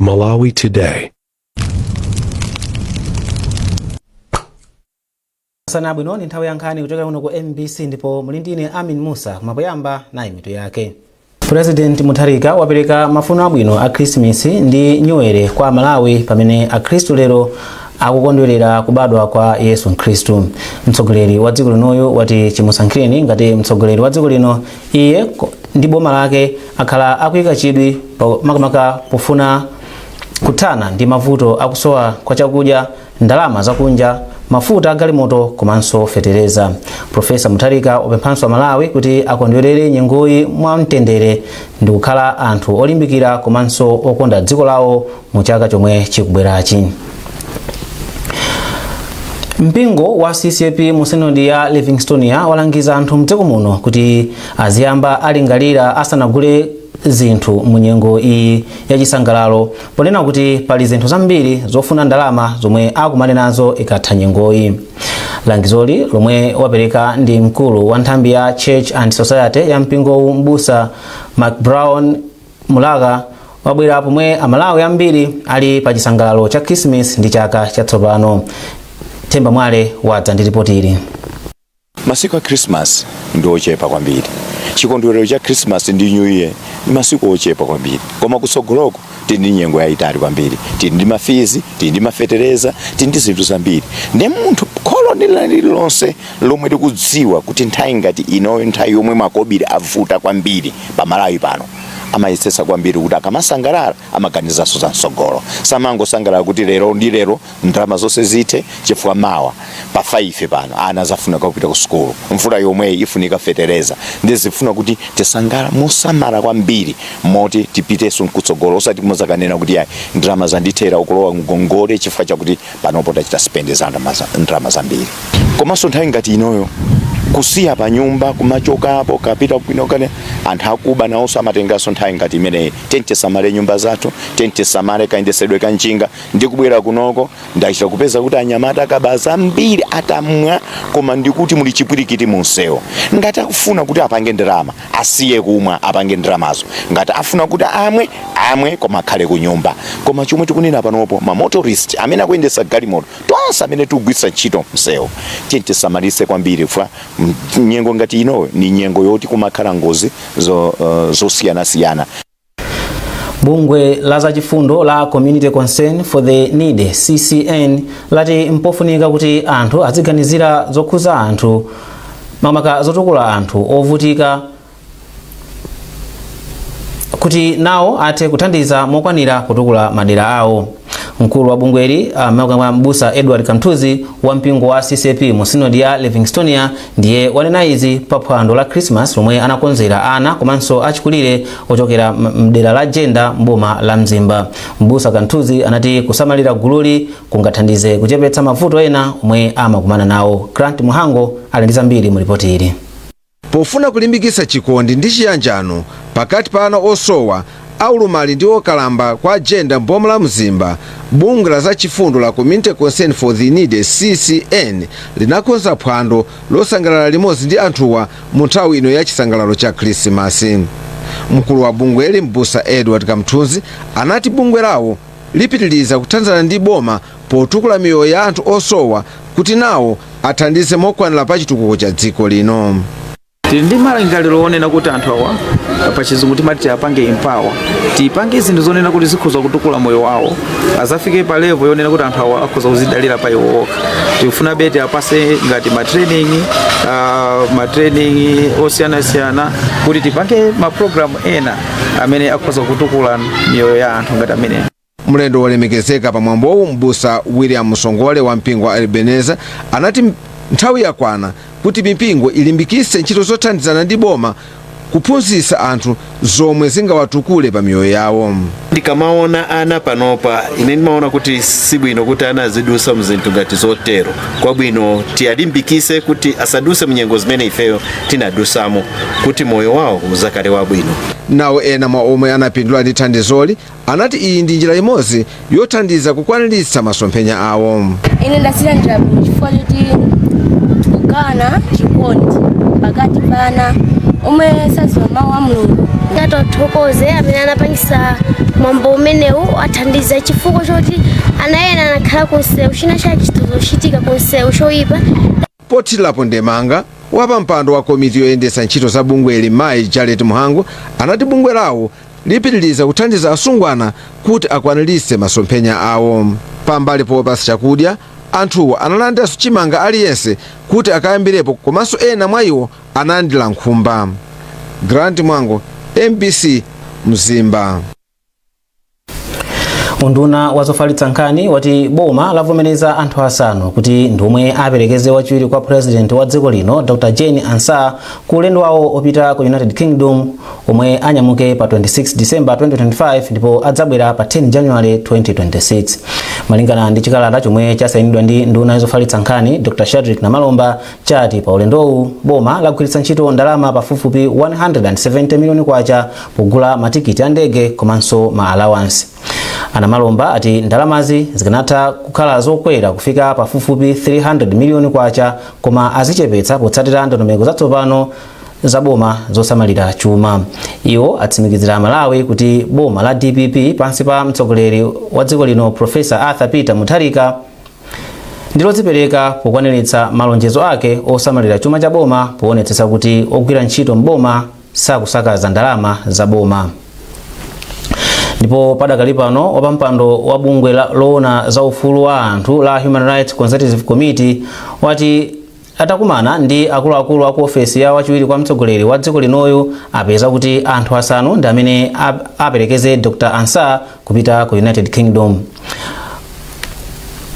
Malawi Today. Masana abwino, ndi nthawi ya nkhani kuchokera kuno ku MBC ndipo muli ndine Amin Musa. Kumapoyamba nayi mitu yake. President Mutharika wapereka mafuno abwino a Khrisimisi ndi Nyuwere kwa Amalawi pamene Akhristu lero akukondwerera kubadwa kwa Yesu Khristu. Mtsogoleri wa dziko linoyu wati chimusankhireni ngati mtsogoleri wa dziko lino, iye ndi boma lake akhala akuyika chidwi makamaka pofuna kuthana ndi mavuto akusowa kwa chakudya, ndalama zakunja, mafuta agalimoto komanso fetereza. Profesa Mutharika wapemphanso Amalawi kuti akondwerere nyengoyi mwamtendere ndi kukhala anthu olimbikira komanso okonda dziko lawo mu chaka chomwe chikubwerachi. Mpingo wa CCAP mu sinodi ya Livingstonia walangiza anthu mdziko muno kuti aziyamba alingalira asanagule zinthu mu nyengo iyi yachisangalalo, ponena kuti pali zinthu zambiri zofuna ndalama zomwe akumane nazo ikatha nyengoyi. Langizoli, lomwe wapereka ndi mkulu wa nthambi ya Church and Society ya mpingowu, mbusa McBrown Mulaka, wabwera pomwe Amalawi ambiri ali pa chisangalalo cha Christmas ndi chaka chatsopano. Themba Mwale wadza ndi ripoti ili. Masiku a Christmas ndi ochepa kwambiri. Chikondwerero cha Christmas ndi New Year ndi masiku ochepa kwambiri, koma kutsogoloko tili ndi nyengo yayitali kwambiri. Tili ndi ma fees, tili ndi mafetereza, tili ndi zinthu zambiri. Ndi munthu kholo lililonse lomwe likudziwa kuti nthawi ngati inoyo, nthawi yomwe makobiri avuta kwambiri pamalawi pano, amayesetsa kwambiri kuti akamasangalala amaganizanso za mtsogolo. Samangosangalala kuti lero ndi lero ndalama zonse zithe, chifukwa mawa pa 5 pano ana azafunika kupita ku sukulu, mvula yomweyi ifunika fetereza. Ndi zifuna kuti tisangala mosamala kwambiri moti tipitenso mkutsogolo, osati muzakanena kuti ayi, ndalama zandithera, ukulowa ngongole chifukwa chakuti panopo tachita spend za ndalama zambiri. Komanso nthawi ngati inoyo, kusiya pa nyumba, kumachokapo kapita kwino kane, anthu akuba nawonso amatenganso nthawi ngati imeneyi. Tisamale nyumba zathu, tisamale kayendesedwe ka njinga. Ndikubwera kunoko ndachita kupeza kuti anyamata akabaza ambiri atamwa, koma ndikuti muli chipwirikiti munsewu. Ngati akufuna kuti apange ndalama, asiye kumwa, apange ndalamazo. Ngati afuna kuti amwe, amwe, koma akhale ku nyumba. Koma chomwe tikunena panopo, ma motorist amene akuyendesa galimoto, tonse amene tikugwiritsa ntchito msewu, tiye tisamalise kwambiri, chifukwa nyengo ngati inoyo ni nyengo yoti kumakhala ngozi zosiyanasiyana. Bungwe la zachifundo la Community Concern for the Needy, CCN, lati mpofunika kuti anthu aziganizira zokhuza anthu, makamaka zotukula anthu ovutika, kuti nawo athe kuthandiza mokwanira kutukula madera awo. Mkulu wa bungweli, mbusa Edward Kamthuzi wa mpingo wa CCAP mu sinodi ya Livingstonia, ndiye wanena izi pa phwando la Christmas lomwe anakonzera ana komanso achikulire ochokera mdera la Jenda mboma la Mzimba. Mbusa Kamthuzi anati kusamalira gululi kungathandize kuchepetsa mavuto ena omwe amakumana nawo. Grant Muhango ali ndi zambiri mu ripoti ili. Pofuna kulimbikitsa chikondi ndi chiyanjano pakati pa ana osowa, aulumali ndi okalamba kwa Jenda mboma la Mzimba, bungwe la zachifundo la Community Concern for the Needy, CCN, linakonza phwando losangalala limodzi ndi anthuwa mu nthawi ino ya chisangalalo cha Khrisimasi. Mkulu wa bungweli, mbusa Edward Kamthunzi, anati bungwe lawo lipitiriza kuthandizana ndi boma potukula miyoyo ya anthu osowa kuti nawo athandize mokwanira pa chitukuko cha dziko lino. Tili ndi malingaliro onena kuti anthu awa, pa Chizungu timati tiapange empower, tipange zinthu zonena kuti zikhoza kutukula moyo wawo, azafike pa level yonena kuti anthu awa akhoza kuzidalira pa iwo okha. Tikufuna be tiapase ngati ma training osiyanasiyana kuti tipange ma program ena amene akhoza kutukula miyoyo ya anthu ngati amene. Mlendo wolemekezeka pamwambowu, mbusa William Msongole wa mpingo wa Ebenezer, anati nthawi yakwana kuti mipingo ilimbikitse ntchito zothandizana ndi boma kuphunzitsa anthu zomwe zingawatukule pa miyoyo yawo. Ndikamaona ana panopa, ine ndimaona kuti sibwino kuti ana azidusa mzinthu ngati zotero. Kwabwino tiyalimbikise kuti asaduse mnyengo zimene ifeyo tinadusamo, kuti moyo wawo uzakhale wabwino. Nawo ena mwa omwe anapindula ndi thandizoli anati iyi ndi njira imodzi yothandiza kukwaniritsa masomphenya awo. Ine ndazilandira bwino chifukwa choti Kugawana chikondi pakati pa ana omwe sadziwa mawu a Mulungu. Ngatothokoze amene anapangisa mwambo umenewu, athandiza chifukwa choti ana ena anakhala kunsewu, china cha chitozochitika kunsewu choyipa. Pothirirapo ndemanga, wapampando wa komiti yoyendetsa ntchito za bungweli, Mayi Janet Muhangu, anati bungwe lawo lipitiriza kuthandiza asungwana kuti akwaniritse masomphenya awo. Pambali popasa chakudya, anthuwo analandiranso chimanga aliyense kuti akayambirepo, komanso ena mwa iwo analandira nkhumba. Grant Mwango, MBC, Mzimba. Unduna wazofalitsa nkhani wati boma lavomereza anthu asanu kuti ndiomwe aperekeze wachiwiri kwa President wa dziko lino, Dr Jane Ansah, ku ulendo wawo opita ku United Kingdom omwe anyamuke pa 26 December 2025 ndipo adzabwera pa 10 January 2026. Malingana ndi chikalata chomwe chasayinidwa ndi nduna yazofalitsa nkhani, Dr Shadrick Namalomba, chati pa ulendowu boma lagwiritsa ntchito ndalama pafupifupi 170 miliyoni kwacha pogula matikiti a ndege komanso ma allowance. Anamalomba ati ndalamazi zikanatha kukhala zokwera kufika pafupifupi 300 miliyoni kwacha, koma azichepetsa potsatira ndondomeko zatsopano za boma zosamalira chuma. Iwo atsimikizira Malawi kuti boma la DPP pansi pa mtsogoleri wa dziko lino, Professor Arthur Peter Mutharika, ndilodzipereka pokwaniritsa malonjezo ake osamalira chuma cha boma, poonetsetsa kuti ogwira ntchito mboma sakusakaza ndalama za boma. Ndipo padakali pano, wapampando wa bungwe loona za ufulu wa anthu la Human Rights Consultative Committee wati atakumana ndi akuluakulu aku ofesi ya wachiwiri kwa mtsogoleri wa dziko linoyu, apeza kuti anthu asanu ndi amene aperekeze Dr Ansah kupita ku United Kingdom,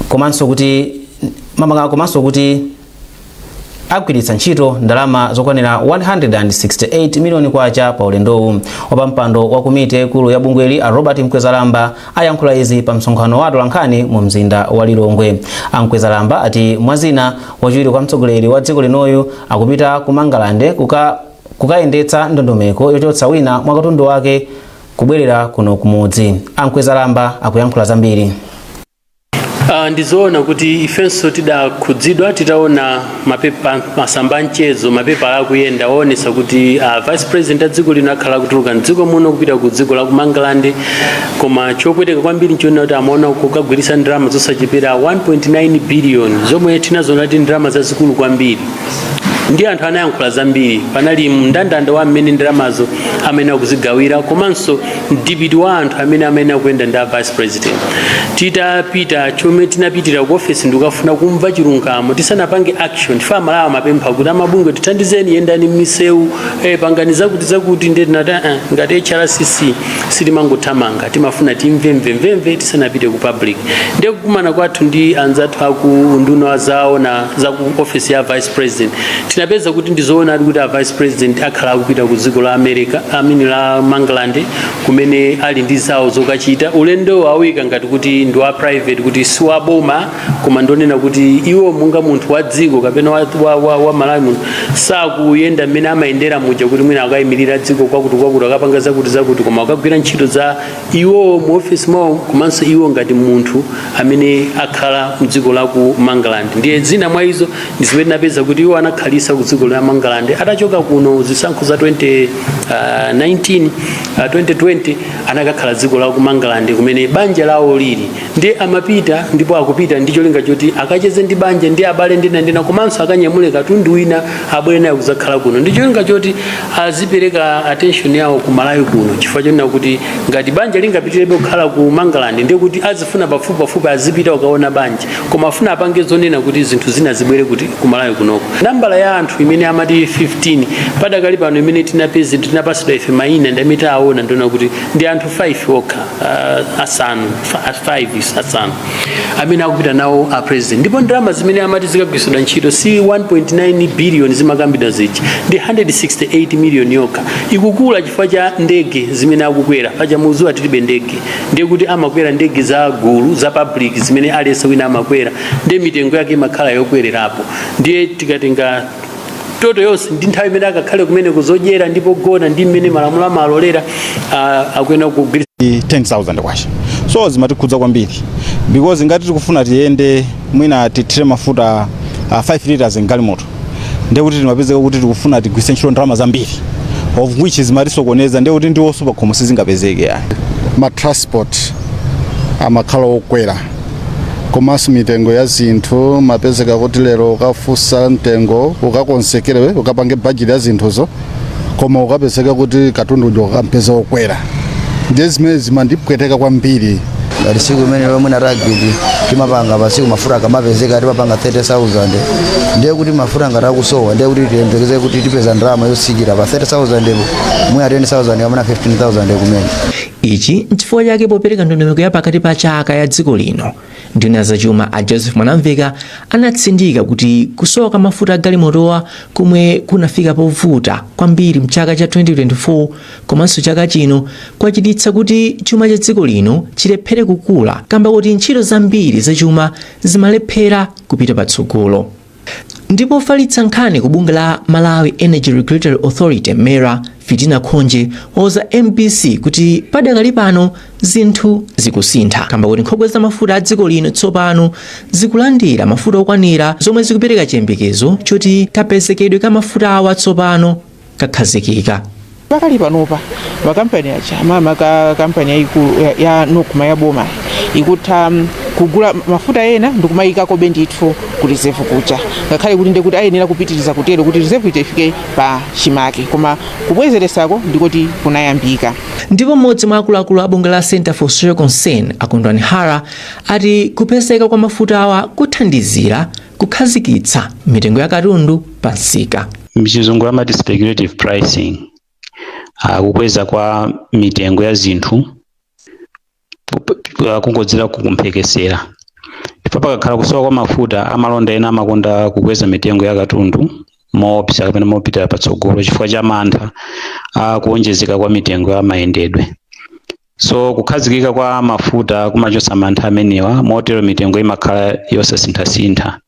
komanso kuti agwiritsa ntchito ndalama zokwanira 168 miliyoni kwacha pa ulendowu. Wapampando wa komiti yaikulu ya bungweli, a Robert Mkwezalamba, ayankhula izi pa msonkhano wa atolankhani mu mzinda wa Lilongwe. A Mkwezalamba ati mwazina, wachiwiri kwa mtsogoleri wa dziko linoyu akupita ku Mangalande kukayendetsa ndondomeko yochotsa wina mwa katundu wake kubwerera kuno kumudzi. A Mkwezalamba akuyankhula zambiri. Ndizoona kuti ifenso tidakhudzidwa titaona mapepa, masamba mchezo, mapepa akuyenda oonesa kuti Vice President a dziko lino akhala akutuluka mdziko muno kupita ku dziko la ku Mangalande. Koma chopweteka kwambiri nchiona kuti amaona kukagwiritsa ndalama zosachepera 1.9 billion, zomwe tinazoona kuti ndalama zazikulu kwambiri. Ndi anthu anayankhula zambiri. Panali mndandanda wa mmene ndalamazo amene akuzigawira, komanso mdipiti wa anthu amene akuyenda ndi a Vice President. Titapita, chomwe tinapitira ku office ndikafuna kumva chilungamo tisanapange action. Tifa Malawi amapempha kuti amabungwe, tithandizeni, yendani m'misewu, pangani zakuti zakuti. Ndiye tinati ngati HRCC sitimangothamanga, timafuna timve mvemvemve tisanapite ku public. Ndiye kukumana kwathu ndi anzathu aku nduna zawo na za ku office ya Vice President, tinapeza kuti ndizoona kuti a Vice President akhala akupita ku dziko la America, I mean la Mangalande, kumene ali ndi zawo zokachita. Ulendo awika ngati kuti ndi wa private, kuti si wa boma, koma ndonena kuti iwo monga munthu wa dziko kapena wa Malawi muno, sakuyenda mmene amayendera muja kuti mwina akayimirira dziko kwakuti kwakuti, akapanga zakuti zakuti, koma akagwira ntchito za iwo mu office mwawo, komanso iwo ngati munthu amene akhala mdziko la ku Mangalande. Ndiye zina mwa izo ndi zimene tinapeza kuti iwo anakhalisa ku dziko la Mangalande atachoka kuno zisankho za 2019, 2020, anakakhala dziko la ku Mangalande kumene banja lawo lili. Ndiye amapita ndipo akupita ndi cholinga choti akacheze ndi banja ndi abale ndina ndina, komanso akanyamule katundu wina abwere naye kuzakhala kuno, ndi cholinga choti azipereka attention yawo ku Malawi kuno, chifukwa chonena kuti ngati banja lingapitirebe kukhala ku Mangalande, ndiye kuti azifuna pafupi pafupi azipita kukaona banja, koma afuna apange zonena kuti zinthu zina zibwere kuti ku Malawi kunoko. Nambala ya anthu imene amati 15, padakali pano imene tinapeza, tinapasidwa ife mayina ndi amene taona, ndiona kuti ndi anthu 5 okha, asanu, 5, asanu amene akupita nawo a President. Ndipo ndalama zimene amati zikagwiritsidwa ntchito si 1.9 billion zimakambidwa zija, ndi 168 million yokha. Ikukula chifukwa cha ndege zimene akukwera. Paja muzuwa tilibe ndege, ndiye kuti amakwera ndege za gulu, za public, zimene aliyense wina amakwera, ndiye mitengo yake imakhala yokwererapo. Ndiye tikatenga total yonse ndi nthawi imene akakhale kumene kuzodyera ndipo gona ndi mmene malamulo amalolera, akuyenera kugwiritsa 10,000 kwacha. So zimatikhudza kwambiri because ngati tikufuna tiyende, mwina tithire mafuta 5 liters mgalimoto. Ndiye kuti timapezeka kuti tikufuna tigwiritse ntchito ndalama zambiri, of which zimatisokoneza. Ndiye kuti ndiwonso pakhomo sizingapezeke yani. Ma transport amakhala okwera, komanso mitengo ya zinthu mapezeka kuti lero ukafunsa mtengo, ukakonzekere, ukapange bajeti ya zinthuzo, koma ukapezeka kuti katundu uja ukampeza okwera. Ndiye zimene zimandipweteka kwambiri. Ngati tsiku imene lomwe na target timapanga pasiku, mafuta akamapezeka timapanga 30,000. Ndiye kuti mafuta ngati akusowa, ndiye kuti tiyembekeze kuti tipeza ndalama yotsikira pa 30,000 po, mwina 20,000 kapena 15,000 kumene. Ichi nchifukwa chake popereka ndondomeko ya pakati pa chaka ya dziko lino, nduna zachuma a Joseph Mwanamveka anatsindika kuti kusowa kwa mafuta a galimotowa komwe kunafika povuta kwambiri mchaka cha 2024 komanso chaka chino kwachititsa kuti chuma cha dziko lino chilephere kukula, kamba kuti ntchito zambiri zachuma zimalephera kupita patsogolo. Ndipo ofalitsa nkhani ku bungwe la Malawi Energy Regulatory Authority, MERA, Fitina Khonje wauza MBC kuti padakali pano zinthu zikusintha, kamba kuti nkhokwe za mafuta a dziko lino tsopano zikulandira mafuta okwanira, zomwe zikupereka chiyembekezo choti kapezekedwe ka mafuta awa tsopano kakhazikika. Pakali panopa makampani aja, makamaka kampani yayikulu ya NOCMA ya boma, ikutha kugula mafuta ena ndikumayikakobe ndithu ku reserve kuja, ngakhale kuti ndekuti ayenera kupitiriza kutero kuti reserve ija ifike pa chimake, koma kubwezeresako ndikuti kunayambika. Ndipo mmodzi mwa akuluakulu a bungwe la Center for Social Concern, a Kondwani Hara, ati kupezeka kwa mafuta awa kuthandizira kukhazikitsa mitengo ya katundu pa msika. Mchizungu amati speculative pricing, kukweza kwa mitengo ya zinthu kungodzera kumphekesera. Ndipo pakakhala kusowa kwa mafuta, amalonda ena amakonda kukweza mitengo ya katundu moopsa kapena mopita patsogolo chifukwa cha mantha akuonjezeka kwa mitengo ya mayendedwe. So kukhazikika kwa mafuta kumachotsa mantha amenewa, motero mitengo imakhala yosasinthasintha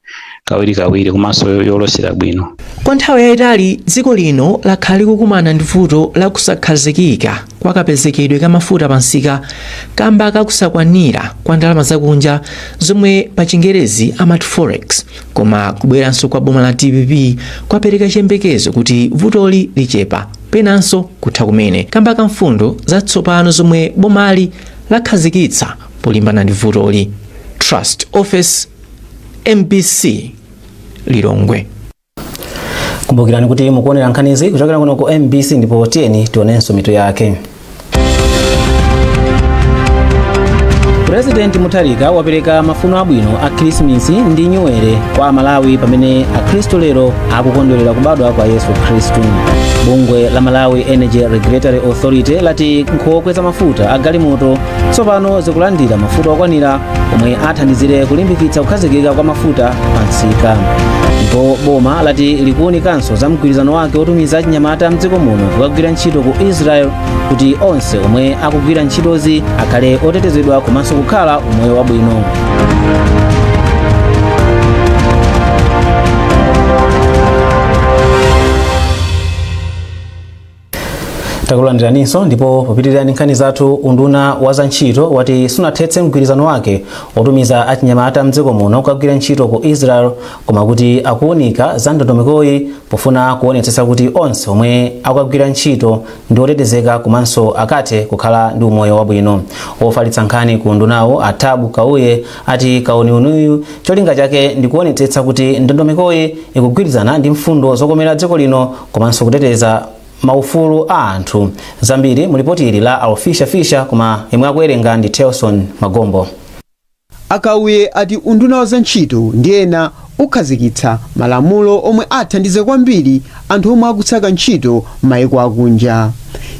kawirikawiri komanso yolosera bwino. Kwa nthawi yayitali dziko lino lakhala likukumana ndi vuto la kusakhazikika kwa kapezekedwe ka mafuta pa msika kamba kakusakwanira kwa ndalama zakunja, zomwe pa Chingerezi amati forex. Koma kubweranso kwa boma la DPP kwapereka chiyembekezo kuti vutoli lichepa penanso kutha kumene, kamba ka mfundo zatsopano zomwe bomali lakhazikitsa polimbana ndi vutoli. Trust Office, MBC, Lilongwe. Kumbukirani kuti mukuonera nkhanizi kuchokera kuno ku MBC, ndipo tiyeni tionenso mitu yake. President Mutharika wapereka mafuno abwino a Khrisimisi ndi Nyuwere kwa Amalawi pamene Akhristu lero akukondwerera kubadwa kwa Yesu Khristu. Bungwe la Malawi Energy Regulatory Authority lati nkhokwe za mafuta a galimoto tsopano zikulandira mafuta okwanira omwe athandizire kulimbikitsa kukhazikika kwa mafuta pa msika. Ndipo boma lati likuwunikanso za mgwirizano wake wotumiza achinyamata mdziko muno kukagwira ntchito ku Israel kuti onse omwe akugwira ntchitozi akhale otetezedwa komanso kukhala umoyo wabwino. Takulandiraninso, ndipo popitirira nkhani zathu, unduna wa za ntchito wati sunathetse mgwirizano wake wotumiza achinyamata mdziko muno kukagwira ntchito ku Israel, koma kuti akuunika za ndondomekoyi pofuna kuonetsetsa kuti onse omwe akukagwira ntchito ndi otetezeka komanso akathe kukhala ndi umoyo wabwino. Wofalitsa nkhani ku undunawo, a Thabo Kauye, ati kauniuniyu cholinga chake ndi kuonetsetsa kuti ndondomekoyi ikugwirizana ndi mfundo zokomera dziko lino komanso kuteteza maufulu a anthu. Zambiri mu lipoti ili la Alfisha Fisha, koma yemwe akuwerenga ndi Telson Magombo. A Kauye ati unduna wa zantchito ndi ena ukhazikitsa malamulo omwe athandize kwambiri anthu omwe akusaka ntchito m'mayiko akunja.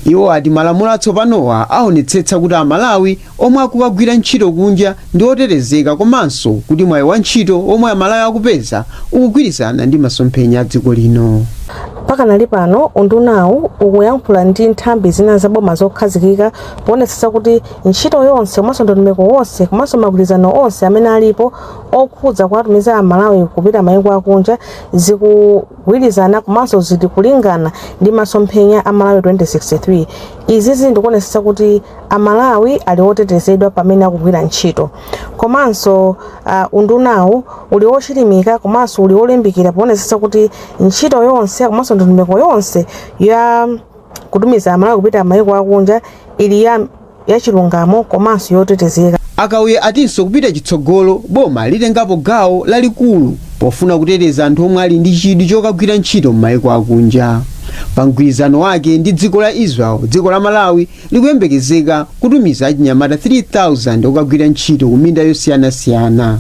Iwo ati malamulo atsopanowa aonetsetsa kuti Amalawi omwe akukagwira ntchito kunja ndi otetezeka komanso kuti mwayi wa ntchito omwe Amalawi akupeza ukugwirizana ndi masomphenya a dziko lino. Pakanali pano undunawu ukuyankhula ndi nthambi zina zaboma zokhazikika poonetsetsa kuti ntchito yonse komanso ndondomeko wonse komanso magwirizano onse amene alipo okhudza kuwatumiza Amalawi kupita mayiko akunja zikugwirizana komanso zili kulingana ndi masomphenya a Malawi 2063. Izizi ndikuonetsetsa kuti Amalawi ali otetezedwa pamene akugwira ntchito. Komanso undunawu uli wochilimika komanso uli wolimbikira poonetsetsa kuti ntchito yonse komanso ndondomeko yonse ya kutumiza Amalawi kupita mayiko akunja ili ya chilungamo komanso yotetezeka. A Kauye atinso kupita chitsogolo boma litengapo gawo lalikulu pofuna kuteteza anthu omwe ali ndi chidwi chokagwira ntchito m'mayiko akunja. Pa mgwirizano wake ndi dziko la Israel, dziko la Malawi likuyembekezeka kutumiza achinyamata 3,000 okagwira ntchito ku minda yosiyanasiyana.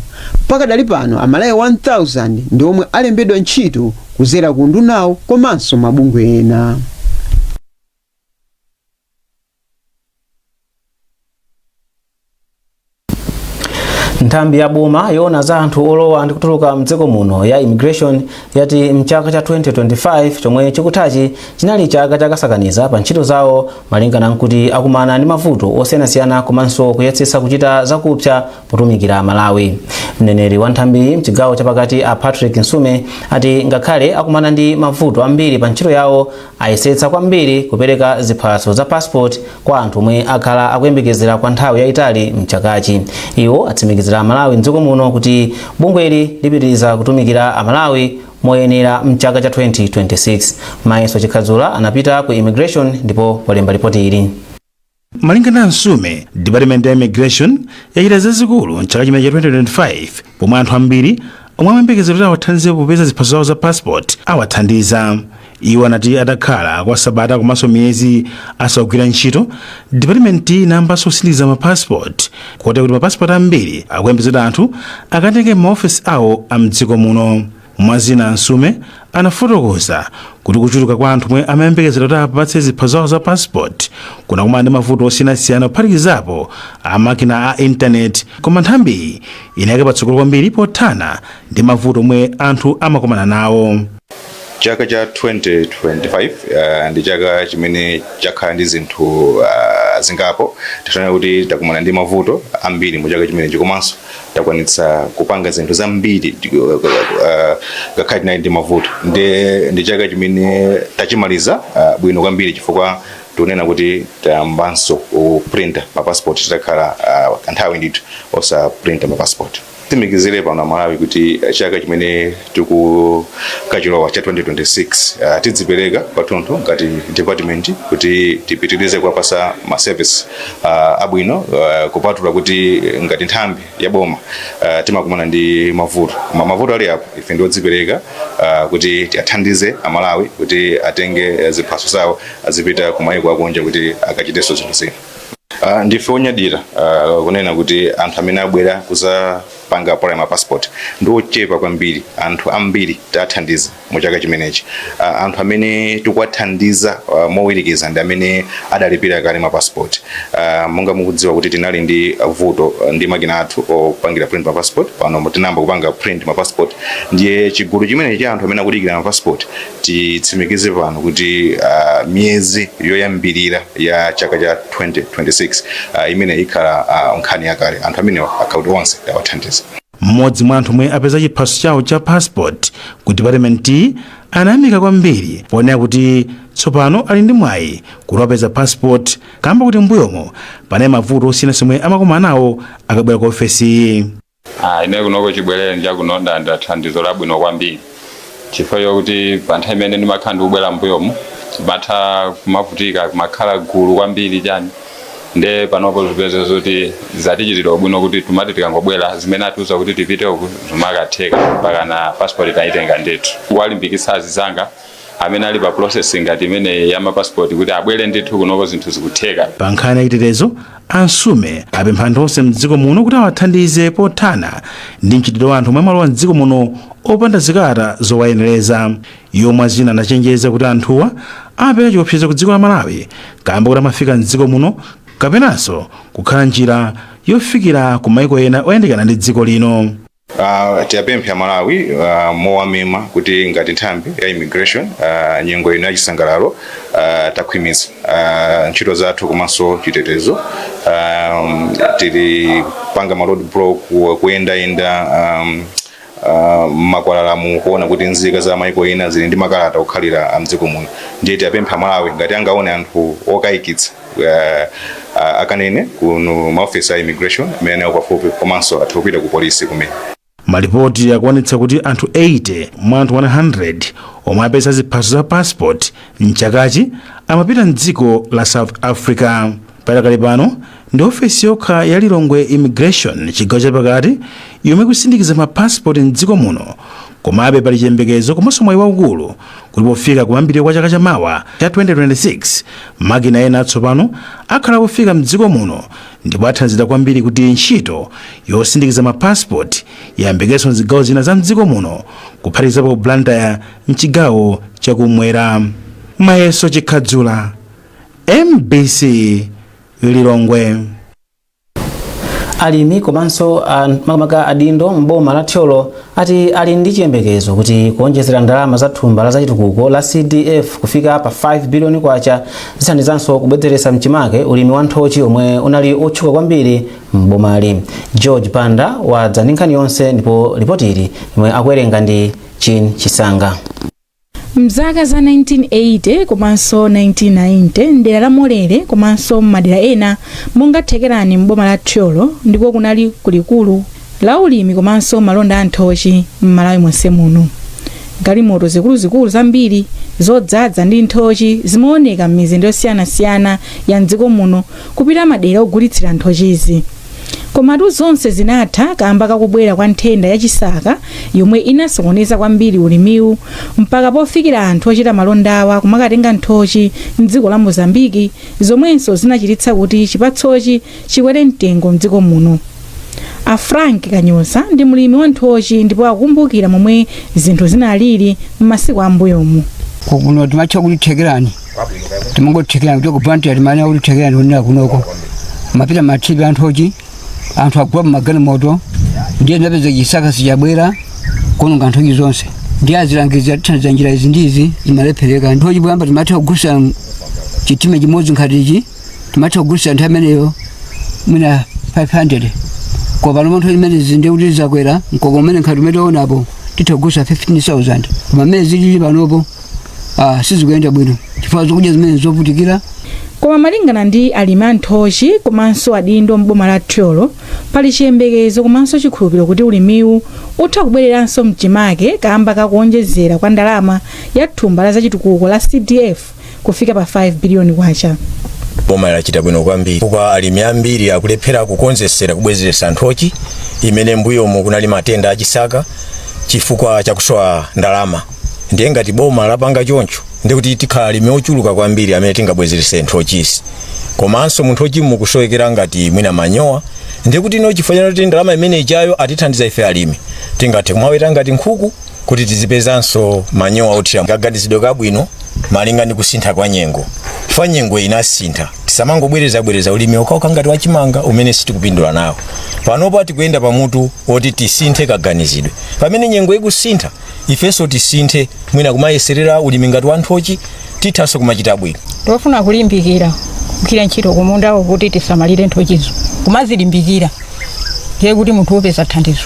Pakadali pano Amalawi 1,000 ndi omwe alembedwa ntchito kuzera ku undunawu komanso mabungwe ena. Nthambi ya boma yoona za anthu olowa ndi kutuluka mdziko muno ya Immigration yati mchaka cha 2025 chomwe chikuthachi chinali chaka chakasakaniza pa ntchito zawo, malingana nkuti akumana ndi mavuto osiyanasiyana komanso kuyesetsa kuchita zakupsa potumikira Amalawi. Mneneri wa nthambiyi mchigawo chapakati a Patrick Nsume ati ngakhale akumana ndi mavuto ambiri pa ntchito yawo, ayesetsa kwambiri kupereka ziphaso za passport kwa anthu omwe akhala akuyembekezera kwa nthawi yayitali mchakachi. Iwo atsimikizira Amalawi mdziko muno kuti bungweli lipitiriza kutumikira Amalawi moyenera mchaka cha 2026. Mayeso Chikhadzula anapita ku Immigration ndipo walemba ripoti ili. Malinga ndi a Nsume, Department ya Immigration yachita zazikulu mchaka chimene cha 2025 pomwe anthu ambiri omwe amayembekezera kuti awathandize popeza ziphaso zawo za passport awathandiza. Iwo anati atakhala kwa sabata komanso miyezi asakugwira ntchito, department inayambanso kusindikiza ma passport kotero kuti ma passport ambiri akuyembekezera anthu akatenge m'maofesi awo a mdziko muno. Mwazina, a Nsume anafotokoza kuti kuchuluka kwa anthu omwe amayembekezera kuti apatse ziphaso zawo za passport kunakumana ndi mavuto osiyanasiyana kuphatikizapo amakina a intaneti, koma nthambiyi inayika patsogolo kwambiri pothana ndi mavuto omwe anthu amakumana nawo. Chaka cha 2025 ndi chaka chimene chakhala ndi zinthu zingapo. Tifanira kuti takumana ndi mavuto ambiri mu chaka chimenechi, komanso takwanitsa kupanga zinthu zambiri ngakhale tinali ndi mavuto. Ndi chaka chimene tachimaliza bwino kwambiri, chifukwa tikunena kuti tayambanso kuprinta mapassport titakhala kanthawi ndithu osaprinta mapassport. Tsimikizire pano Amalawi kuti chaka chimene tikukachilowa cha 2026 tidzipereka kwathunthu ngati department kuti tipitirize kuwapasa ma service abwino, kupatula kuti ngati nthambi ya boma timakumana ndi mavuto, koma mavuto ali apo, ife ndi odzipereka kuti tiathandize Amalawi kuti atenge ziphaso zawo azipita ku mayiko akunja kuti akachitenso zinthu zina. Ndife onyadira kunena kuti anthu amene abwera kuzapanga apply ma passport ndi ochepa kwambiri. Anthu ambiri tathandiza mu chaka chimenechi. Anthu amene tikuwathandiza mowirikiza ndi amene adalipira kale ma passport. Monga mukudziwa kuti tinali ndi vuto ndi makina athu opangira print ma passport, pano tinayamba kupanga print ma passport. Ndiye chigulu chimenechi cha anthu amene akudikira ma passport, titsimikize pano kuti miyezi yoyambirira ya chaka cha 2026 imene ikhala nkhani yakale, anthu amenewa akhala kuti onse tawathandiza. Mmodzi mwa anthu omwe apeza chiphaso chawo cha passport ku department anayamika kwambiri ponena kuti tsopano ali ndi mwayi kuti wapeza passport, kamba kuti mbuyomo panali mavuto osiyanasiyana omwe amakumana nawo akabwera ku ofesiyi. Ine kunoko chibwerere njakuno ndalandira thandizo labwino kwambiri, chifukwa chokuti pa nthawi imene ndimakhala ndikubwera mbuyomu ndimatha kumavutika, kumakhala gulu kwambiri chani. Nde panopo zipeze zoti zatichitira ubwino kuti tumati tikangobwera, zimene atiuza kuti tipite uku zimakatheka, mpaka na passport tayitenga ndithu. Kuwalimbikitsa azizanga amene ali pa process ngati imene ya mapassport kuti abwere ndithu kunoko, zinthu zikutheka. Pa nkhani yachitetezo, a Nsume apempha anthu onse mdziko muno kuti awathandize pothana ndi mchitidwe wa anthu omwe amalowa mdziko muno opanda zikalata zowayenereza. Iwo mwazina anachenjeza kuti anthuwa amapereka chiopsezo ku dziko la Malawi kamba kuti amafika mdziko muno kapenanso kukhala njira yofikira ku maiko ena oyandikana ndi dziko lino. Tiyapemphe Amalawi mowamema kuti ngati nthambi ya immigration, nyengo ino yachisangalalo, takhwimitsa ntchito zathu komanso chitetezo. Tili panga ma road block, kuyendayenda makwalalamu kuona kuti nzika za maiko ena zili ndi makalata okhalira mdziko muno. Ndiye tiyapempha Amalawi, ngati angaone anthu okayikitsa, akanene kuno maofisi a immigration amene ali pafupi, komanso atha kupita ku polisi kumene. Malipoti akuonetsa kuti anthu 80 mwa anthu 100 omwe apeza ziphaso za passport mchakachi amapita mdziko la South Africa. Padakali pano ndi ofesi yokha ya Lilongwe Immigration, chigawo chapakati, yomwe ikusindikiza ma passport mdziko muno. Komabe pali chiyembekezo komanso mwayi waukulu kuti pofika kuyambiriro kwa chaka chamawa cha 2026, makina ena atsopano akhala kufika mdziko muno ndipo athandizira kwambiri kuti ntchito yosindikiza ma passport iyambikenso mzigawo zina za mdziko muno, kuphatikizapo Blantyre mchigawo chakumwera. Mayeso Chikhadzula, MBC, Lilongwe. Alimi komanso makamaka adindo mboma la Thyolo ati ali ndi chiyembekezo kuti kuonjezera ndalama za thumba la zachitukuko la CDF kufika pa 5 biliyoni kwacha zithandizanso kubwezeretsa mchimake ulimi wa nthochi omwe unali otchuka kwambiri mbomali. George Panda wadza ndi nkhani yonse, ndipo ripoti ili imwe akuwerenga ndi Chin Chisanga. Mzaka za 1980 komanso 1990, mdera la Molere komanso m'madera ena monga Thekerani m'boma la Thyolo ndiko kunali kulikulu la ulimi komanso malonda a nthochi m'Malawi monse muno. Galimoto zikuluzikulu zambiri zodzaza ndi nthochi zimaoneka m'mizinda yosiyanasiyana ya mdziko muno kupita madera ogulitsira nthochizi. Komatu zonse zinatha kamba kakubwera kwa nthenda yachisaka yomwe inasokoneza kwambiri ulimiwu, mpaka pofikira anthu ochita malondawa kumakatenga nthochi mdziko la Mozambiki, zomwenso zinachititsa kuti chipatsochi chikwere mtengo mdziko muno. A Frank Kanyoza ndi mlimi wa nthochi ndipo akukumbukira momwe zinthu zinalili m'masiku ambuyomu. Kuno timatcha kuti Thekerani, timangothekerani kuti kupantira timanya kuti Thekerani kunena kunoko mapita mathipi anthochi, anthu agula magalimoto, ndiye napeza chisaka sichabwera kuononga nthochi zonse. Ndiye azilangiza tithandiza njira izi ndizi zimalephereka. Nthochi poyamba timatha kugulisa chitime chimodzi nkhatichi, timatha kugulisa nthawi imeneyo mwina 500, koma pano nthochi imene ndiye kuti zakwera mkoko umene nkhati umene tionapo titha kugulisa 15,000. Koma mmene zilili panopo, sizikuyenda bwino chifukwa zokudya zimene zovutikira. Koma malingana ndi alimi a nthochi komanso adindo m'boma la Thyolo, pali chiyembekezo komanso chikhulupiriro kuti ulimiwu utha kubwereranso mchimake kamba kakuonjezera kwa ndalama ya thumba la zachitukuko la CDF kufika pa 5 biliyoni kwacha. Boma lachita bwino kwambiri chifukwa alimi ambiri akulephera kukonzesera kubwezeretsa nthochi imene mbuyomu kunali matenda achisaka chifukwa chakusowa ndalama. Ndiye ngati boma lapanga choncho, ndikuti tikhala alimi ochuluka kwambiri amene tingabwezerese nthochisi. Komanso munthochi mukusowekera ngati mwina manyowa, ndiye kuti ino chifukwa chakuti ndalama imene ichayo atithandiza ife alimi, tingathe kumaweta ngati nkhuku kuti tizipezanso manyowa othira. Kaganizidwe kabwino malinga ndi kusintha kwa nyengo, chifukwa nyengo inasintha. Tisamangobwerezabwereza ulimi okhaokha ngati wachimanga umene sitikupindula nawo. Panopo tikuyenda pamutu woti tisinthe kaganizidwe pamene nyengo ikusintha, ifenso tisinthe, mwina kumayeserera ulimi ngati wa nthochi, tithanso kumachita bwino. Tofuna kulimbikira kugwira ntchito kumundawo kuti tisamalire nthochizo, kumazilimbikira, ndiye kuti munthu upeza thandizo.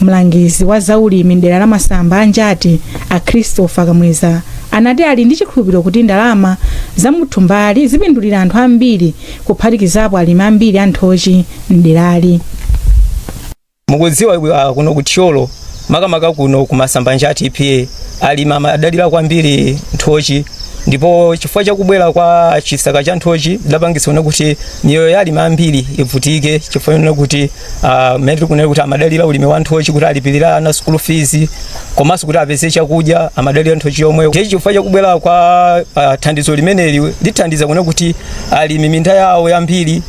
Mlangizi wa zaulimi mdera la Masamba Anjati, a Christopher Kamweza, anati ali ndi chikhulupiriro kuti ndalama za muthumbali zipindulira anthu ambiri, kuphatikizapo alimi ambiri a nthochi mderali. Mukudziwa, kuno kuThyolo, makamaka kuno kumasamba Njati EPA, alimi amadalira kwambiri nthochi, ndipo chifukwa chakubwera kwa chisaka cha nthochi lidapangitsa kuti miyoyo ya alimi ambiri ivutike, chifukwa chonena kuti mmene tiri kunena kuti amadalira ulimi wa nthochi kuti alipirira ana school fees komanso kuti apeze chakudya, amadalira nthochi yomwe. Ndiye chifukwa chakubwera kwa thandizo limeneli lithandiza kuona kuti alimi minda yawo yambiri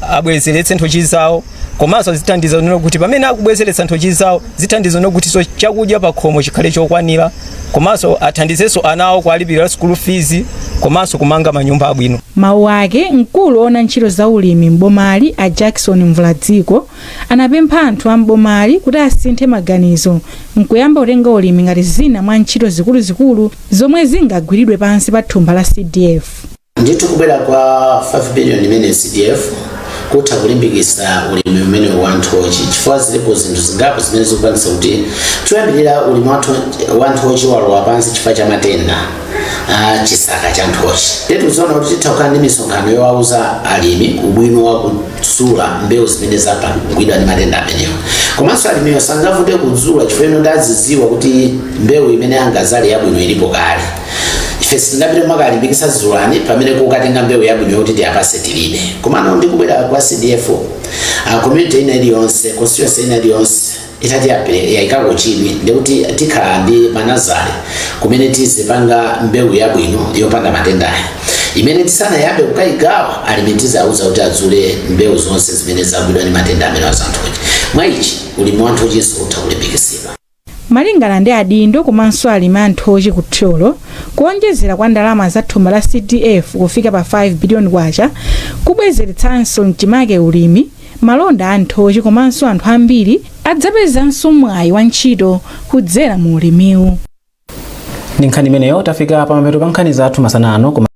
abwezeretse nthochi zawo. Komanso zithandiza kunena kuti pamene akubwezeretsa nthochi zawo, zithandiza kunena kuti so chakudya pakhomo chikhale chokwanira, komanso athandizenso ana awo kuwalipirira school fees, komanso kumanga manyumba abwino. Mawu ake, mkulu ona ntchito za ulimi m'bomali a Jackson Mvuladziko anapempha anthu a m'bomali kuti asinthe maganizo nkuyamba kutenga ulimi ngati zina mwa ntchito zikuluzikulu zomwe zingagwiridwe pansi pa thumba la CDF. Ndithu, kubwera kwa 5 billion imene CDF kutha kulimbikitsa ulimi umene wa nthochi, chifukwa zilipo zinthu zingapo zimene zikupangitsa kuti choyambirira ulimi wa nthochi walowa pansi chifukwa cha matenda a chisaka cha nthochi. Ndiye tikuziona kuti titha kukhala ndi misonkhano yowauza alimi ubwino wa kudzula mbewu zimene zapangidwa ndi matenda amenewa. Komanso alimiwo sangavute kudzula chifukwa ino ndazidziwa kuti mbewu imene angazale yabwino ilipo kale. Ife sitingapite kumakalimbikitsa "Dzulani" pamene kukatenga mbewu yabwino yoti tiyapase tilibe. Komano ndi kubwera kwa CDF, community ina iliyonse, constituency ina iliyonse itati yayikako chidwi, ndikuti tikhala ndi manazale kumene tizipanga mbewu yabwino yopanda matendayo, imene tisanayambe kukayigawa alimi tizauza kuti adzule mbewu zonse zimene zagwidwa ndi matenda amene azanthochi. Mwa ichi ulimi wa nthochi utha kulimbikitsidwa. Malingana ndi adindo komanso alimi a nthochi ku Thyolo, kuonjezera kwa ndalama za thumba la CDF kufika pa 5 biliyoni kwacha kubwezeretsanso mchimake ulimi, malonda a nthochi, komanso anthu ambiri adzapezanso mwayi wa ntchito kudzera mu ulimiwu. Ndi nkhani imeneyo tafika pamapeto pa nkhani zathu masana ano, koma